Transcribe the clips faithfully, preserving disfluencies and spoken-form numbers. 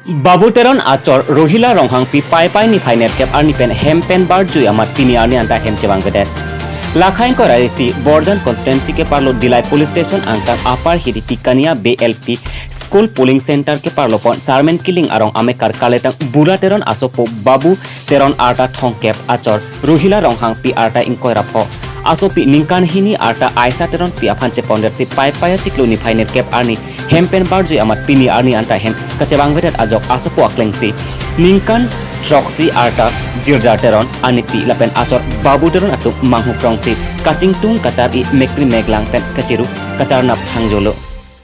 Babu Teron achor Rohila Ronghangpi Paipai niphai nerkep arni pen hem pen barjui amat pini arni anta hem chevangvedet. Lakha ingkoi ra isi Borjan constituency keparlo Dillai police station angkang Upper Hiritikania B L P school polling center keparlo pon Sarmen Killing arong amekar kaletang Bura Teron asopo Babu Teron arta thomkep achor Rohila Ronghangpi arta ingkoi ra pho. Asopi ningkan hini arta Aisa Teronpi aphan chepondetsi Paipai achiklo niphai nerkep arni hem pen barjui amat pini arni anta hem kachevangvedet ajok asopo aklengsi ningkan throksi arta Jirjar Teron anipi lapen achor Babu Teron atum manghu krongsi kachingtung kachar-i mekri meklang pen kachiru kacharnap thangjolo.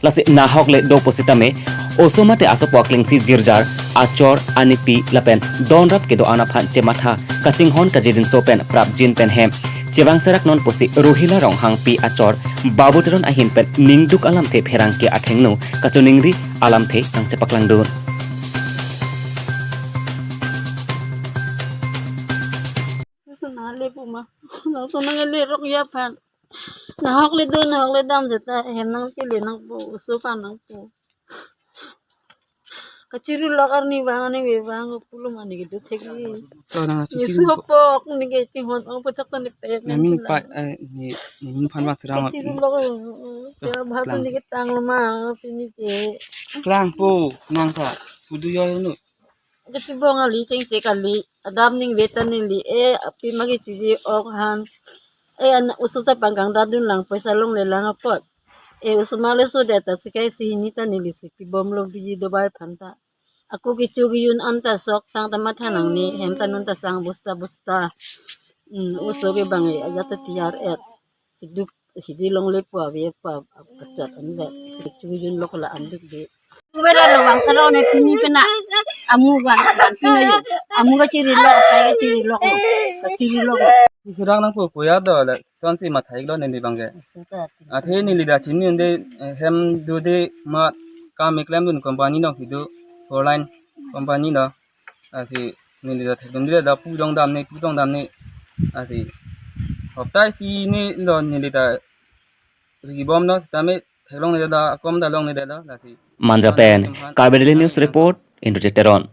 Lasi nahok le do pusitame oso mate asopo aklengsi Jirjar, achor, anipi lapen donrap kedo-an aphan chematha kachinghon kajijinso pen prapjin pen hem chevangserak non pusi Rohila Ronghangpi achor Babu Teron ahin pen ningduk alamthe pherangke athengno kachiningri alamthe nangchepaklangdun. Sana le puma. Langsung nang le rok ya phan. Nahok le do, nahok le dam seta hem nangkele nangpo, oso aphan nangpo. Kachiru lok arni vang ani ve vang pulo mani kedo thekji. To nang achi Yesu chiru. Hopok ni kechinghon ong puthak tani pek. Nami pa, eh, ni, ni phan ma thura ma. Kachiru lok. To, ya bahasa klang. Ni ketang ma pini ke. Klangpo nang ta. Pudu yo nu. Kachibong ali chengche kali. Adam ningve ta neli e api magi chiji ok han. E an oso ta pangkang dadun lang poisa longle lang apot. E oso male so de ta sikai si hini ta neli si pibomlo biji dobai phan ta. Ako kecho kejun anta sok sang ta matha nangne hem ta non ta sang bosta bosta. Hmm, oso ke bang e ajat ta tiar et. Keduk sidi longle po ave po kachat an be. Kecho kejun lok la an duk de. Vera lo bang salo ne pini pena. Amu ban ban pina yo. Amu kachiri lok, pai kachiri lok. Kachiri lok. Isi rang nangpo po ya do le. Ton si mathai lo neli bang ke. Suka. Athe neli ta chini ande, eh, hem do de ma kam eklem dun company no hidu four line company no. Asi neli ta thekdun de da pu dong dam ne, pu dong dam ne. Asi hoptai si ne lo neli ta rigi bom no sitame theklong ne da akom da long ne da lasi. Manja pen Karbi Daily News Report, Indrajit Teron.